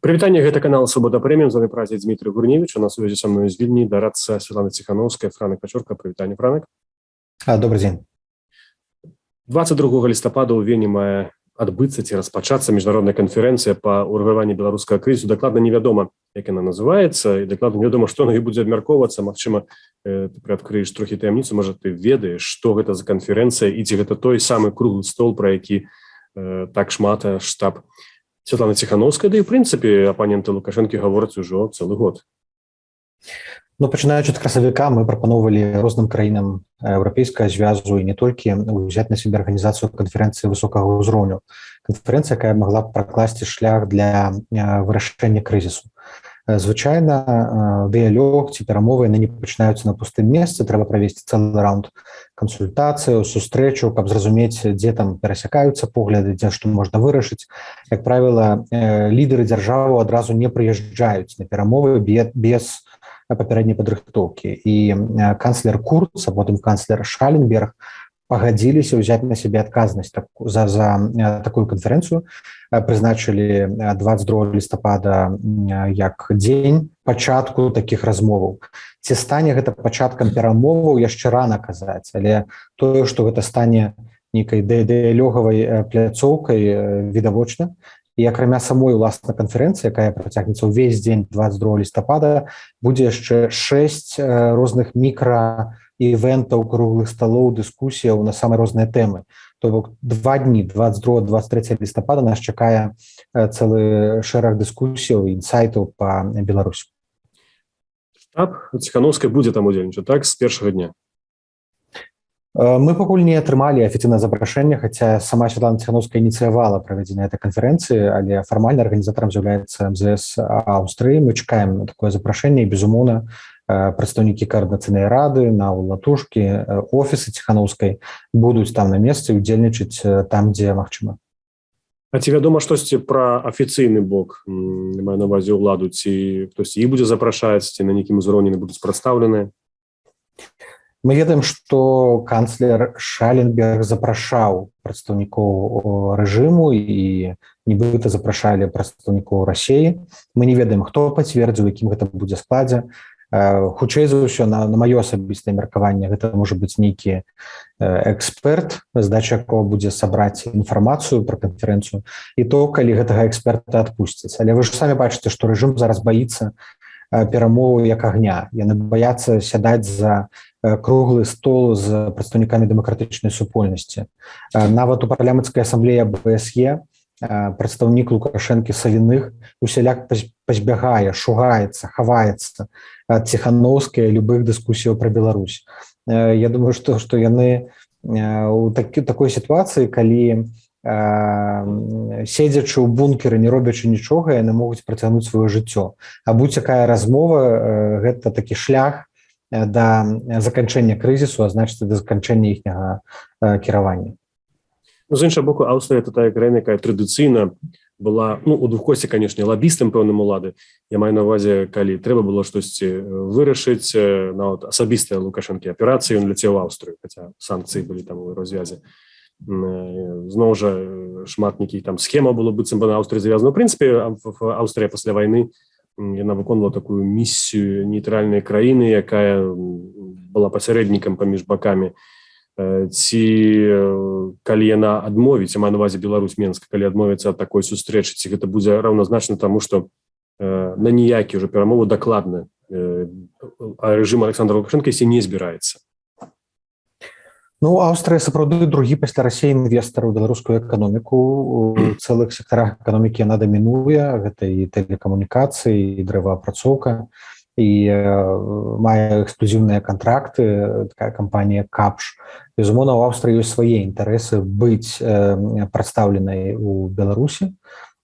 Прывітанне, гэта канал «Свабода Прэміум», з вами празе Дмітрий Гурневич. У на сувязі са мной з Вільні дарадца Святланы Ціханоўскай Франак Пячорка. Прывітанне, Франак. Добрый дзень. 22 лістапада ў Вене мае адбыцца ці распачацца міжнародная канферэнцыя па ўрэгуляванні беларускага крызісу. Дакладна невядома, як яна называецца, і дакладна невядома, што на ёй будзе абмяркоўвацца. Магчыма, ты прыадкрыеш трохі таямніцу, можа, ты ведаеш, што гэта за канферэнцыя і ці гэта той самы круглы стол, пра які так шмат штаб Святланы Ціханоўскай, да і, в прынцыпе, апаненты Лукашэнкі гавораць ужо цэлы год. Ну, пачынаючы ад красавіка, мы прапаноўвалі розным краінам Еўрапейскага звязу і не толькі ўзяць на сябе арганізацыю канферэнцыі высокага ўзроўню. Канферэнцыя, якая магла б пракласці шлях для вырашэння крызісу. Звычайна дыялог ці перамовы, яны не пачынаюцца на пустым месцы, трэба правесці цэлы раунд кансультацыяў, сустрэчу, каб зразумець, дзе там перасякаюцца погляды, дзе што можна вырашыць. Як правіла, лідары дзяржаву адразу не прыязджаюць на перамовы без папярэдняй падрыхтоўкі. І канцлер Курц, а потым канцлер Шаленберг пагадзіліся ўзяць на сябе адказнасць за такую канферэнцыю, прызначылі 22 лістапада як дзень пачатку такіх размоваў. Ці стане гэта пачаткам перамоваў, яшчэ рана казаць, але тое, што гэта стане нейкай дыялогавай пляцоўкай, відавочна. І акрамя самой уласна канферэнцыі, якая працягнецца ўвесь дзень 22 лістапада, будзе яшчэ 6 розных мікра івентаў, круглых сталоў, дыскусіяў на самыя розныя тэмы. То бок 2 дні, 22, 23 лістапада, нас чакае цэлы шэраг дыскусіяў, інсайтаў па Беларусі. Штаб Ціханоўскай будзе там удзельнічаць, так, з першага дня? Мы пакуль не атрымалі афіцыйнае запрашэнне, хаця сама Святлана Ціханоўская ініцыявала правядзенне этой канферэнцыі, але фармальна арганізатарам з'яўляецца МЗС Аўстрыі. Мы чакаем такое запрашэнне і, безумоўна, прадстаўнікі Каардынацыйнай рады на Латушкі, офісы Ціханоўскай будуць там на месцы, удзельнічаць там, дзе магчыма. А ці вядома штосьці пра афіцыйны бок, маю на увазе ўладу, ці хтосьці і будзе запрашаць, ці на нейкім узроўні будуць прадстаўленыя? Мы ведаем, што канцлер Шаленберг запрашаў прадстаўнікоў рэжыму і нібыта запрашалі прадстаўнікоў Расеі. Мы не ведаем, хто пацвердзіў, якім гэта будзе складзе. Хутчэй за ўсё, на маё асабістае меркаванне, гэта можа быць нейкі эксперт, задача якого будзе сабраць інфармацыю пра канферэнцыю, і то калі гэтага эксперта адпусціць. Але вы ж самі бачыце, што рэжым зараз баіцца перамову як агня. Яны баяцца сядаць за круглы стол з прадстаўнікамі дэмакратычнай супольнасці. Нават у Парламенцкай асамблеі АБСЕ прадстаўнік Лукашэнкі Савіных усяляк пазбягае, шугаецца, хаваецца ад Ціханоўскай, любых дыскусіяў пра Беларусь. Я думаю, што яны у такой сітуацыі, калі, седзячы ў бункеры, не робячы нічога, яны могуць працягнуць сваё жыццё, а будь-якая размова — гэта такі шлях да заканчэння крызісу, а значыць, да заканчэння іхняга кіравання. Ну, з іншага боку, Аўстрыя — это тая краіна, якая традыцыйна была, ну, у двухкосці, канешне, лабістам пэўным улады. Я маю на увазе, калі трэба было штосьці вырашыць, нават асабістыя Лукашэнкі аперацыі, ён ляцеў у Аўстрыю, хаця санкцыі былі там у развязе. Зноў жа, шмат нейкіх там схема было, быццам бы на Аўстрыі завязана. У прынцыпе, Аўстрыя пасля вайны, яна выконвала такую місію нейтральнай краіны, якая была пасярэднікам паміж бакамі. Ці калі яна адмовіць, маю на увазе Беларусь, Менск, калі адмовіцца ад такой сустрэчы, ці гэта будзе раўназначна таму, што на ніякі ўжо перамову дакладна рэжым Александра Лукашенко ісці не збіраецца? Ну, Аўстрыя сапраўды другі пасля Расіі інвестар у беларускую эканоміку. У цэлых сектарах эканомікі яна дамінуе, гэта і тэлекамунікацыі, і дрэваапрацоўка, і мае эксклюзіўныя кантракты, такая кампанія «Капш». Безумоўна, у Аўстрыі ёсць свае інтарэсы быць прадстаўленай у Беларусі,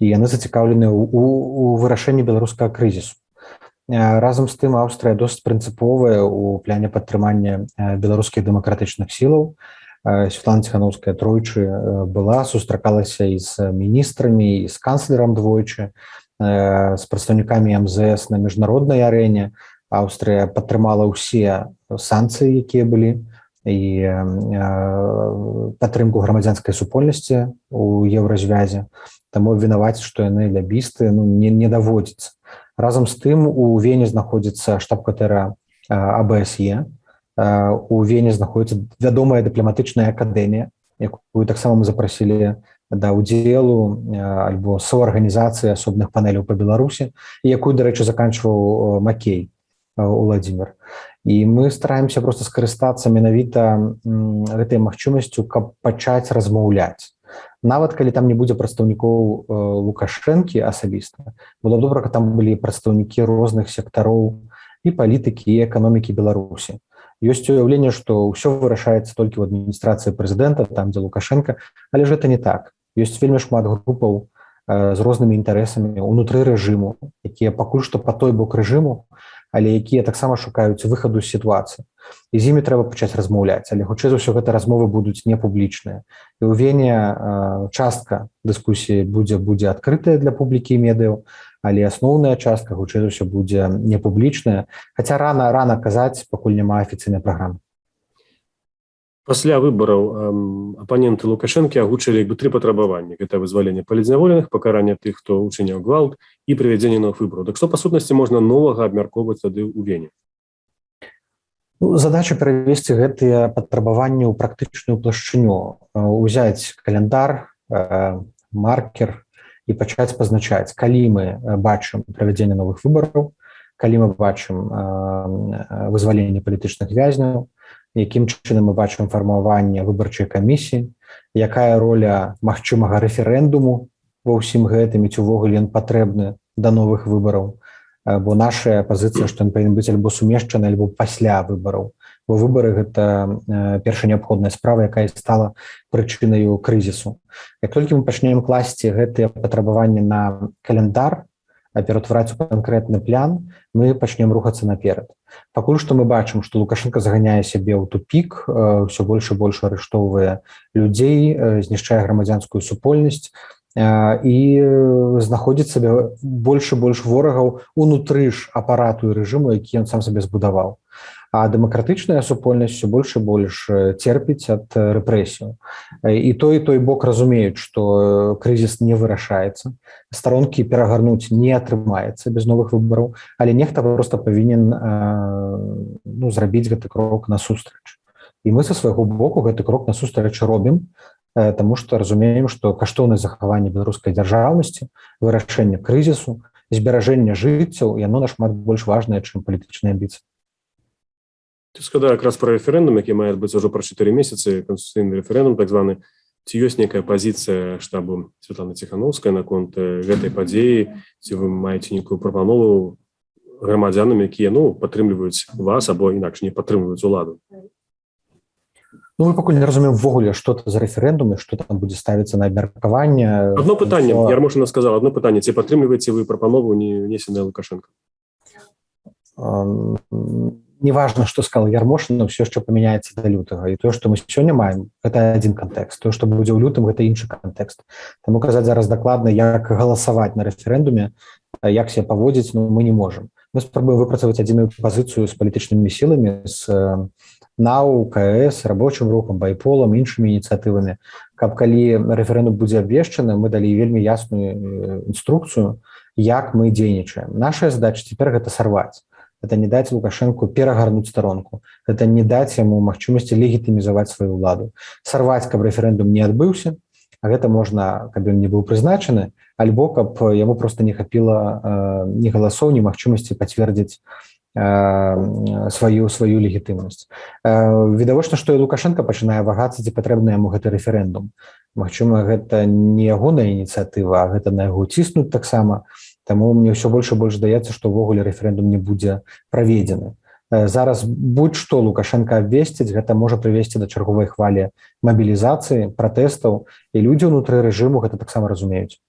і яны зацікаўлены у вырашэнні беларускага крызісу. Разам з тым, Аўстрыя досыць прынцыповая ў пляне падтрымання беларускіх дэмакратычных сілаў. Святлана Ціханоўская тройчы была, сустракалася і з міністрамі, і з канцлерам двойчы, з прадстаўнікамі МЗС на міжнароднай арэне. Аўстрыя падтрымала ўсе санкцыі, якія былі, і падтрымку грамадзянскай супольнасці у Еўразвязе. Таму вінаваць, што яны лябісты, ну, не даводзіцца. Разам з тым у Вене знаходзіцца штаб-кватэра АБСЕ, у Вене знаходіцца вядомая дыпламатычная акадэмія, якую таксама мы запрасілі да ўдзелу альбо суарганізацыі асобных панеляў па Беларусі, якую, дарэчы, заканчваў Макей Уладзімир. І мы стараемся просто скарыстацца менавіта гэтай магчымасцю, каб пачаць размаўляць. Нават калі там не будзе прадстаўнікоў Лукашэнкі асабіста, было б добра, каб там былі прадстаўнікі розных сектароў і палітыкі, і эканомікі Беларусі. Ёсць уяўленне, што ўсё вырашаецца толькі ў адміністрацыі прэзідэнта, там, дзе Лукашенко, але ж гэта не так. Ёсць вельмі шмат групаў з рознымі інтарэсамі унутры рэжыму, якія пакуль што па той бок рэжыму, але якія таксама шукаюць выхаду з сітуацыі. І з імі трэба пачаць размаўляць, але хутчэй за ўсё гэта размовы будуць не публічныя. І ў Вене частка дыскусіі будзе адкрытая для публікі і медыяў, але асноўная частка, хутчэй за ўсё, будзе не публічная, хаця рана казаць, пакуль няма афіцыйнай праграмы. Пасля выбараў апаненты Лукашэнкі агучылі як бы тры патрабаванні: гэта вызваленне палітзняволеных, пакаранне тых, хто учыняў гвалт, і правядзенне новых выбараў. Так што па сутнасці можна новага абмяркоўваць тады ў Вене? Ну, задача перавесці гэтыя патрабаванні ў практычную плашчыню, узяць каляндар, маркер і пачаць пазначаць, калі мы бачым правядзенне новых выбараў, калі мы бачым вызваленне палітычных вязняў, якім чынам мы бачым фармаванне выбарчай камісіі, якая роля магчымага рэферэндуму ва ўсім гэтым і ці ўвогуле ён патрэбны да новых выбараў, бо наша пазіцыя, што ён павінен быць альбо сумешчаны, альбо пасля выбараў, бо выбары — гэта першая неабходная справа, якая стала прычынаю крызісу. Як толькі мы пачнем класці гэтыя патрабаванні на каляндар, ператвараць у канкрэтны план, мы пачнем рухацца наперад. Пакуль што мы бачым, што Лукашенко заганяе сябе ў тупік, ўсё больш і больш арыштоўвае людзей, знішчае грамадзянскую супольнасць і знаходзіць сабе больш і больш ворагаў унутры ж апарату і рэжыму, які ён сам сабе збудаваў. А дэмакратычная супольнасць все больш і больш церпіць ад рэпрэсіяў. І той бок разумеюць, што крызіс не вырашаецца, старонкі перагарнуць не атрымаецца без новых выбараў, але нехта просто павінен, ну, зрабіць гэты крок насустрач. І мы са свайго боку гэты крок насустрач робім, таму што разумеем, што каштоўнасць захавання беларускай дзяржаўнасці, вырашэння крызісу, зберажэння жыццяў, яно нашмат больш важнае, чым палітычныя амбіцыі. Ты згадаў якраз пра рэферэндум, які мае адбыцца ўжо праз 4 месяцы, канстытуцыйны рэферэндум так званы. Ці ёсць нейкая пазіцыя штабу Святланы Ціханоўскай наконт гэтай падзеі? Ці вы маеце нейкую прапанову грамадзянам, якія, ну, падтрымліваюць вас або інакш не падтрымліваюць уладу? Ну, мы пакуль не разумеем увогуле, што это за рэферэндумы, што там будзе ставіцца на абмеркаванне. Одно пытанне. Ярмошына сказала одно пытанне: ці падтрымліваеце вы прапанову, не внесеная Лукашенко? Неважно, что сказала Ярмошына, все яшчэ памяняецца до лютага. І то, что мы сёння маем, это один кантэкст, то, что будзе ў лютым, гэта іншы кантэкст. Таму казаць зараз дакладна, як галасаваць на рэферэндуме, як себя паводзіць, ну, мы не можем. Мы спрабуем выпрацаваць адзіную пазіцыю з палітычнымі сіламі, з НАУ, КС, рабочым рухам, Байполам, іншымі ініцыятывамі, каб, калі рэферэндум будзе абвешчаны, мы далі вельмі ясную інструкцыю, як мы дзейнічаем. Наша задача цяпер — гэта сарваць, это не даць Лукашенко перагарнуць старонку, это не даць яму магчымасці легітымізаваць сваю ўладу, сарваць, каб рэферэндум не адбыўся. А гэта можна, каб ён не быў прызначаны, альбо каб яму просто не хапіла ні галасоў, ні магчымасці пацвердзіць сваю легітымнасць. Відавочна, што і Лукашенко пачынае вагацца, ці патрэбны яму гэты рэферэндум. Магчыма, гэта не ягоная ініцыятыва, а гэта на яго ціснуць таксама. Таму мне ўсё больш і больш здаецца, што ўвогуле рэферэндум не будзе праведзены. Зараз будь-што Лукашенко абвесціць, гэта можа прывесці да чарговай хвалі мабілізацыі, пратэстаў, і людзі ўнутры рэжыму гэта таксама разумеюць.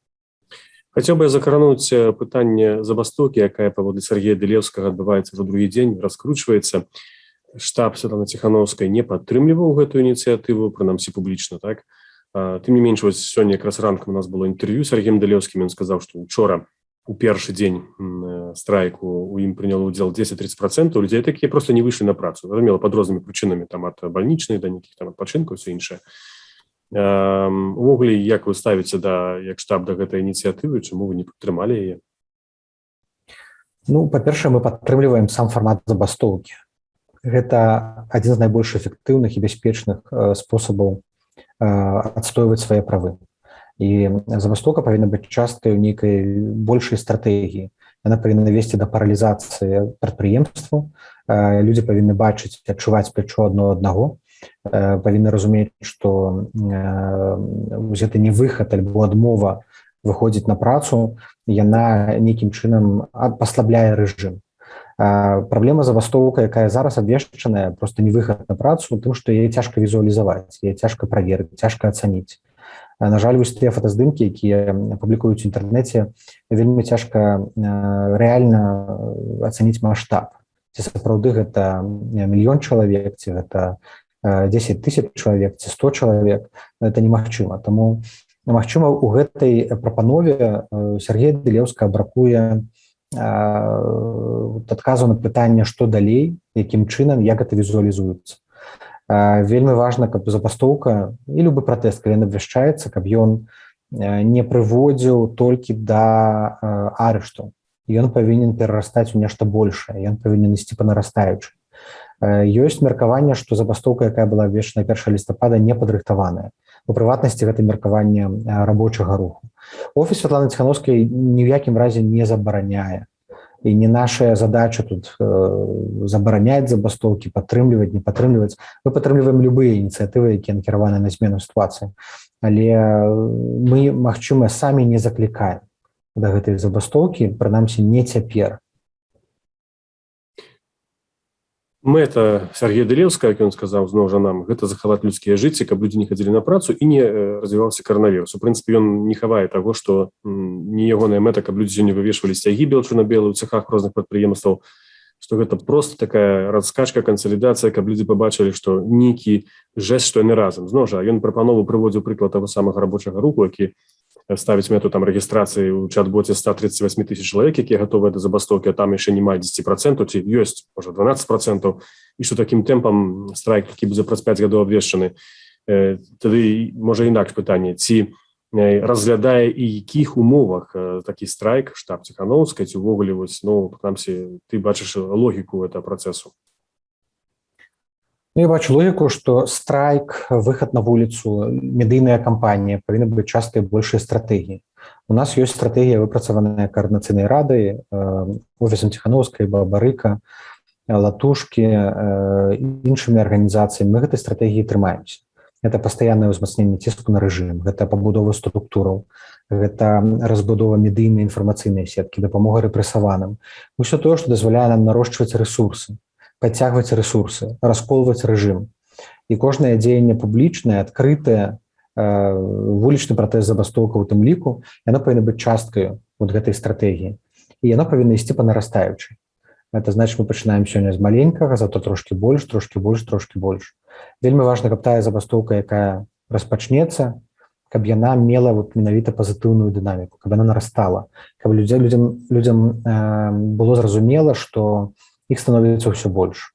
Хацеў бы я закрануць пытанне забастоўкі, якая, паводле Сергея Дылеўскага, адбываецца ўжо другі дзень, раскручваецца. Штаб Святланы Ціханоўскай не падтрымліваў гэтую ініцыятыву, прынамсі публічна, так. Тым не менш, вось сёння якраз ранкам у нас было інтэрв'ю з Сергеем Дылеўскім, ён сказаў, што учора у першы дзень страйку у ім прыняло удзел 10-30% людзей, такія просто не выйшлі на працу, зразумела, пад рознымі прычынамі, там ад бальнічнай да нейкіх там адпачынкаў, все іншае. Увогуле, як вы ставіце да як штаб да гэтай ініцыятывы, чаму вы не падтрымалі яе? Ну, па-першае, мы падтрымліваем сам фармат забастоўкі. Гэта адзін з найбольш эфектыўных і бяспечных спосабаў адстойваць свае правы. І забастоўка павінна быць часткай нейкай большай стратэгіі. Яна павінна весці да паралізацыі прадпрыемстваў. Людзі павінны бачыць, адчуваць плячо адно аднаго, павінны разумець, што гэта не выхад альбо адмова выходзіць на працу, яна нейкім чынам паслабляе рэжым. Праблема забастоўка, якая зараз абвешчаная, просто не выхад на працу, тым, што яе цяжка візуалізаваць, яе цяжка праверыць, цяжка ацаніць. На жаль, вось тыя фотаздымкі, якія публікуюць у інтэрнэце, вельмі цяжка рэальна ацаніць маштаб. Ці сапраўды гэта мільён чалавек, ці гэта 10 тысяч чалавек, ці 100 чалавек, это немагчыма. Таму, магчыма, у гэтай прапанове Сергея Дылеўска бракуе адказу на пытанне, што далей, якім чынам, як гэта візуалізуецца. Вельмі важна, каб забастоўка і любы пратэст, калі ён абвяшчаецца, каб ён не прыводзіў толькі да арышту. Ён павінен перарастаць у нешта большае, ён павінен ісці па нарастаючай. Ёсць меркаванне, што забастоўка, якая была абвешчана 1 лістапада, не падрыхтаваная. У прыватнасці, гэта меркаванне рабочага руху. Офіс Святланы Ціханоўскай ні ў якім разе не забараняе, і не наша задача тут забараняць забастоўкі, падтрымліваць, не падтрымліваць. Мы падтрымліваем любыя ініцыятывы, якія накіраваны на змену сітуацыі, але мы, магчыма, самі не заклікаем да гэтай забастоўкі, прынамсі не цяпер. Мэта Сергея Дылеўска, як ён сказаў зноў жа нам, гэта захаваць людскія жыцці, каб людзі не хадзілі на працу і не развіваўся каранавірус. У прынцыпе, ён не хавае таго, што не ягоная мэта, каб людзі не вывешвалі сцягі бел-чырвона-белы ў цехах розных прадпрыемстваў, што гэта просто такая раскачка, кансалідацыя, каб людзі пабачылі, што нейкі жэст, што яны разам. Зноў жа, ён прапанову прыводзіў прыклад таго самага рабочага руху, які ставіць мэту там рэгістрацыі ў чат-боце 138 тысяч чалавек, якія гатовыя да забастоўкі, а там яшчэ няма 10%, ці ёсць можа 12%, і што такім тэмпам страйк, які будзе праз 5 гадоў абвешчаны. Тады можа інакш пытанне: ці разглядае і якіх умовах такі страйк штаб Ціханоўскай, ці ўвогуле вось, ну, прынамсі, ты бачыш логіку этого працэсу? Ну, я бачу логіку, што страйк, выхад на вуліцу, медыйная кампанія павінна быць часткай большай стратэгіі. У нас ёсць стратэгія, выпрацаваная каардынацыйнай радай, офісам Ціханоўскай, Бабарыка, Латушкі, іншымі арганізацыямі. Мы гэтай стратэгіі трымаемся. Это пастаяннае ўзмацненне ціску на рэжым, гэта пабудова структураў, гэта разбудова медыйнай інфармацыйнай сеткі, дапамога рэпрэсаваным. Усё тое, што дазваляе нам нарошчваць рэсурсы, падцягваць рэсурсы, расколваць рэжым. І кожнае дзеянне публічнае, адкрытае, вулічны пратэст, забастоўка ў тым ліку, яно павінна быць часткаю вот гэтай стратэгіі. І яно павінна ісці па нарастаючай. Это значит, мы пачынаем сёння з маленькага, заўтра трошкі больш, трошкі больш, трошкі больш. Вельмі важна, каб тая забастоўка, якая распачнецца, каб яна мела вот менавіта пазітыўную дынаміку, каб яна нарастала, каб людзям было зразумела, што іх становіцца ўсё больш.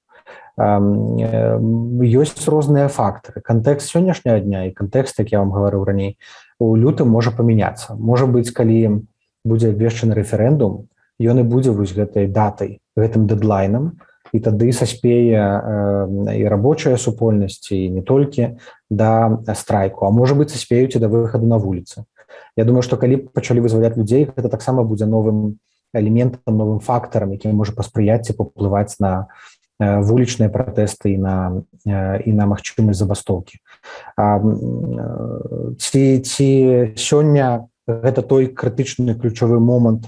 Ёсць розныя фактары. Кантэкст сённяшняга дня і кантэкст, як я вам гаварыў раней, у лютым можа памяняцца. Можа быць, калі будзе абвешчаны рэферэндум, ён і будзе вось гэтай датай, гэтым дэдлайнам, і тады саспее і рабочая супольнасць, і не толькі да страйку, а можа быць, саспеюць і да выхаду на вуліцы. Я думаю, што калі пачалі вызваляць людзей, гэта таксама будзе новым элементам, новым фактарам, які можа паспрыяць і паўплываць на вулічныя пратэсты і на магчымасць забастоўкі. Ці сёння гэта той крытычны ключавы момант,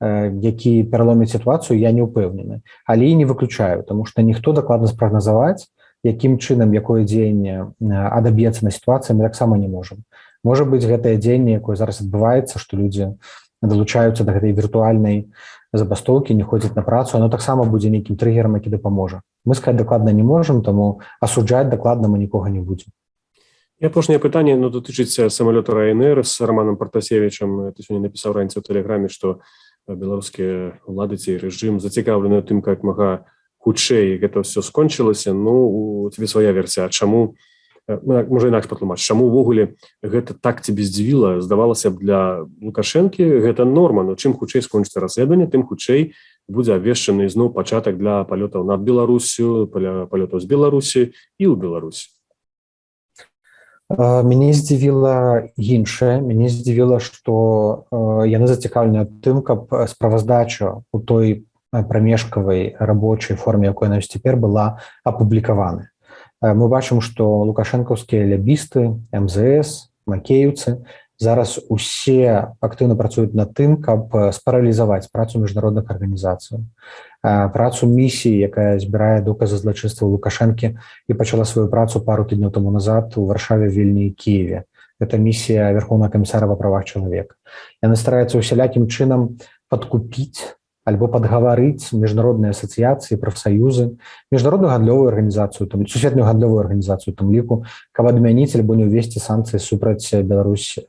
які пераломіць сітуацыю, я не ўпэўнены, але і не выключаю, тому что ніхто дакладна спрагназаваць, якім чынам якое дзеянне адаб'ецца на сітуацыі, мы таксама не можам. Можа быць, гэтае дзеянне, якое зараз адбываецца, што людзі далучаюцца да гэтай віртуальнай забастоўкі, не ходзяць на працу, оно таксама будзе нейкім трыгерам, які дапаможа. Мы сказать дакладна не можам, таму асуджаць дакладна мы нікога не будзем. І апошняе пытанне, ну, датычыцца самалёта Ryanair з Романам Партасевічам. Ты сёння напісаў раніцай у тэлеграме, што беларускія ўлады ці рэжым зацікаўлены тым, как мага хутчэй гэта ўсё скончылася. Ну, у тебе свая версія, чаму? Можа, інакш патлумач, чаму увогуле гэта так цябе здзівіла? Здавалася б, для Лукашэнкі гэта норма, но чым хутчэй скончыцца расследаванне, тым хутчэй будзе абвешчаны зноў пачатак для палётаў над Беларусю, палётаў з Беларусі і ў Беларусь. Мяне здзівіла іншае. Мяне здзівіла, што яны зацікаўлены тым, каб справаздача у той прамежкавай рабочай форме, якой яна цяпер, была апублікавана. Мы бачым, што лукашэнкаўскія лябісты, МЗС, макеюцы зараз усе актыўна працуюць над тым, каб спаралізаваць працу міжнародных арганізацыяў, працу місіі, якая збірае доказы злачынства Лукашэнкі і пачала сваю працу пару тыдняў таму назад у Варшаве, Вільні і Кіеве. Это місія Верховного камісара па правах чалавека. Яны стараюцца усялякім чынам падкупіць альбо падгаварыць міжнародныя асацыяцыі, прафсаюзы, міжнародную гандлёвую арганізацыю, там, сусветную гандлёвую арганізацыю там ліку, каб адмяніць альбо не ўвесці санкцыі супраць Беларусь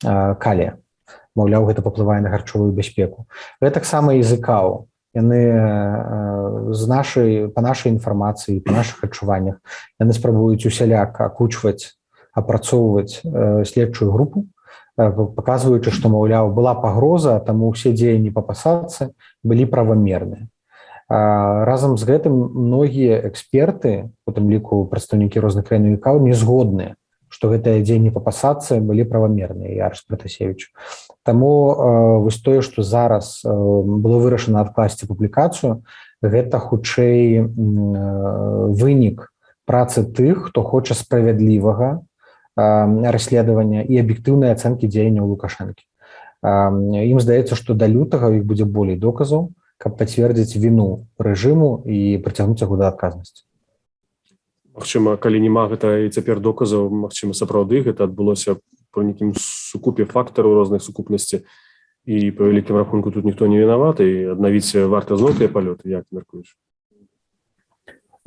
калія. Маўляў, гэта паплывае на харчовую бяспеку. Гэтаксама і з ІКАО. Яны з нашай па нашай інфармацыі, па нашых адчуваннях, яны спрабуюць усяляк акучваць, апрацоўваць следчую групу, паказваючы, што, маўляў, была пагроза, таму ўсе дзеянні па пасадцы былі правамерныя. Разам з гэтым многія эксперты, у тым ліку прадстаўнікі розных краін ІКАО, не згодныя, што гэтыя дзеянні па пасадцы былі правамерныя і арышт Пратасевіча. Таму вось тое, што зараз было вырашана адкласці публікацыю, гэта хутчэй вынік працы тых, хто хоча справядлівага расследавання і аб'ектыўнай ацэнкі дзеянняў Лукашэнкі. Ім здаецца, што да лютага іх будзе болей доказаў, каб пацвердзіць віну рэжыму і прыцягнуць яго да адказнасці. Магчыма, калі няма гэта і цяпер доказаў, магчыма, сапраўды гэта адбылося па нейкім сукупе фактараў розных сукупнасці, і па вялікім рахунку тут ніхто не вінаваты, і аднавіць варта зноў тыя палёты, як мяркуеш?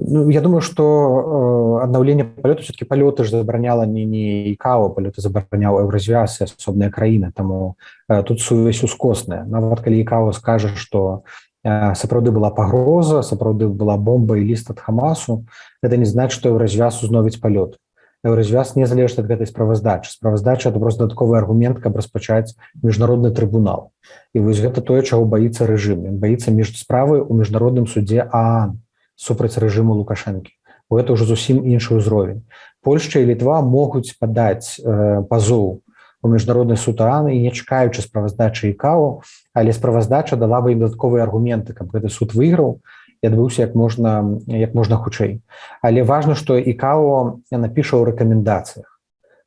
Ну, я думаю, что аднаўленне палёту, все-таки палёты ж забараняла не ІКАО, палёты забараняў Еўразвяз і асобная краіна, таму тут сувязь ускосная. Нават калі ІКАО скажа, что сапраўды была пагроза, сапраўды была бомба і ліст ад Хамасу, гэта не значит, што Еўразвяз узновіць палёт. Еўразвяз не залежыць ад гэтай справаздачы. Справаздача — это просто дадатковы аргумент, каб распачаць міжнародны трыбунал. І вось гэта тое, чаго баіцца рэжым. Ён баіцца між справы ў міжнародным судзе ААН супраць рэжыму Лукашэнкі. Бо гэта ўжо зусім іншы ўзровень. Польшча і Літва могуць падаць пазоў у міжнародны суд ААН і не чакаючы справаздачы ІКАО, але справаздача дала бы ім дадатковыя аргументы, каб гэты суд выйграў і адбыўся як можна хутчэй. Але важна, што ІКАО напіша ў рэкамендацыях.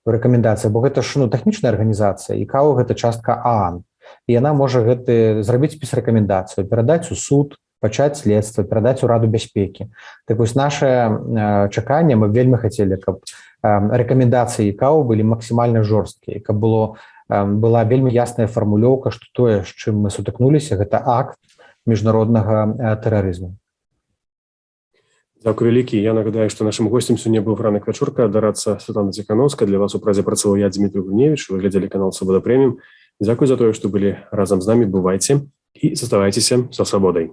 У рэкамендацыях, бо гэта ж, ну, тэхнічная арганізацыя, ІКАО — гэта частка ААН. І яна можа гэты зрабіць спіс рэкамендацыяў, перадаць у суд, пачаць следства, перадаць у Раду бяспекі. Так вось, наше чаканне, мы вельмі хацелі, каб рэкамендацыі ІКАО былі максімальна жорсткія, каб была вельмі ясная фармулёўка, што тое, з чым мы сутыкнуліся, гэта акт міжнароднага тэрарызму. Дзякуй вялікі. Я нагадаю, што нашым госцем сёння быў Франак Вячорка, дарадца Святланы Ціханоўскай. Для вас у Празе працаваў я, Дзмітрый Грыневіч. Вы глядзелі канал Свабода Прэміум. Дзякуй за тое, што былі разам з намі. Бывайце і заставайцеся са свабодай.